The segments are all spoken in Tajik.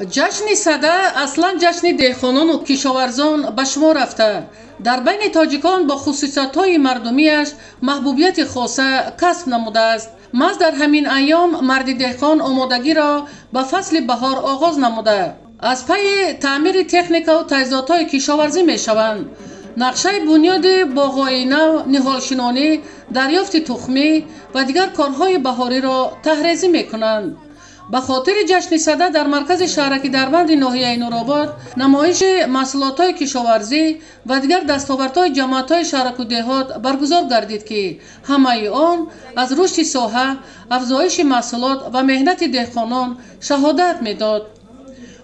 Ҷашни Сада аслан ҷашни деҳқонону кишоварзон ба шумор рафта, дар байни тоҷикон бо хусусиятҳои мардумиаш маҳбубияти хоса касб намудааст. Маҳз дар ҳамин айём марди деҳқон омодагиро ба фасли баҳор оғоз намуда, аз пайи таъмири техникаву таҷҳизотҳои кишоварзӣ мешаванд. Нақшаи бунёди боғҳои нав, ниҳолшинонӣ, дарёфти тухмӣ ва дигар корҳои баҳориро таҳрезӣ мекунанд. Ба хотири ҷашни Сада дар маркази шаҳраки Дарбанди ноҳияи Нуробод намоиши маҳсулотҳои кишоварзӣ ва дигар дастовардҳои ҷамоатҳои шаҳраку деҳот баргузор гардид, ки ҳамаи он аз рушди соҳа, афзоиши маҳсулот ва меҳнати деҳқонон шаҳодат медод.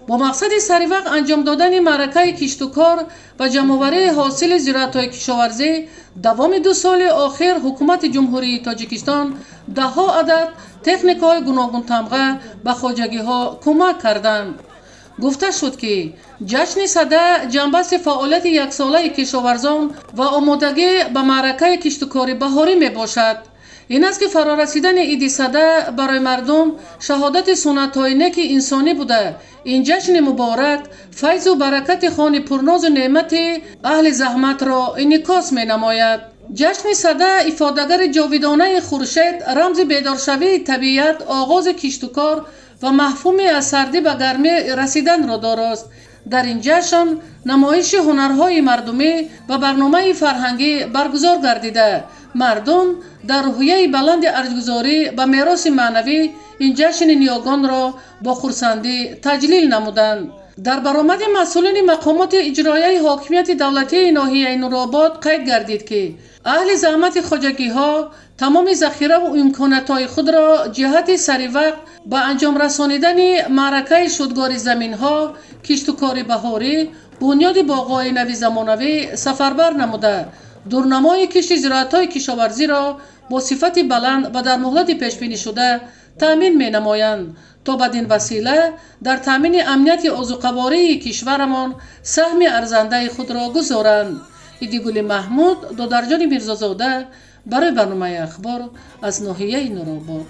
Бо мақсади саривақт анҷом додани маъракаи киштукор ва ҷамъоварии ҳосили зироатҳои кишоварзӣ, давоми 2 соли охир Ҳукумати Ҷумҳурии Тоҷикистон даҳҳо адад техникаҳои гуногунтамға ба хоҷагиҳо кӯмак карданд. Гуфта шуд, ки ҷашни Сада ҷанбасти фаъолияти яксолаи кишоварзон ва омодагӣ ба маъракаи киштукори баҳорӣ мебошад. Ин аст, ки фарорасидани иди Сада барои мардум шаҳодати суннатҳои неки инсонӣ буда, ин ҷашни муборак файзу баракати хони пурнозу неъмати аҳли заҳматро инъикос менамояд. Ҷашни Сада ифодагари ҷовидонаи хуршед, рамзи бедоршавии табиат, оғози киштукор ва мафҳуми аз сардӣ ба гармӣ расиданро дорост. Дар ин ҷашн намоиши ҳунарҳои мардумӣ ва барномаи фарҳангӣ баргузор гардида, мардум дар рӯҳияи баланди арҷгузорӣ ба мероси маънавӣ ин ҷашни ниёгонро бо хурсандӣ таҷлил намуданд. Дар баромади масъулини мақомоти иҷроияи ҳокимияти давлатии ноҳияи Нуробод қайд гардид, ки аҳли заҳмати хоҷагиҳо тамоми захираву имкониятҳои худро ҷиҳати саривақт ба анҷом расонидани маъракаи шудгори заминҳо, киштукори баҳорӣ, бунёди боғҳои нави замонавӣ сафарбар намуда, дурнамои кишти зироатҳои кишоварзиро бо сифати баланд ва дар муҳлати пешбинишуда таъмин менамоянд, то бадин васила дар таъмини амнияти озуқавории кишварамон саҳми арзандаи худро гузоранд. Идигули Маҳмуд, Додарҷони Мирзозода барои барномаи Ахбор аз ноҳияи Нуробод.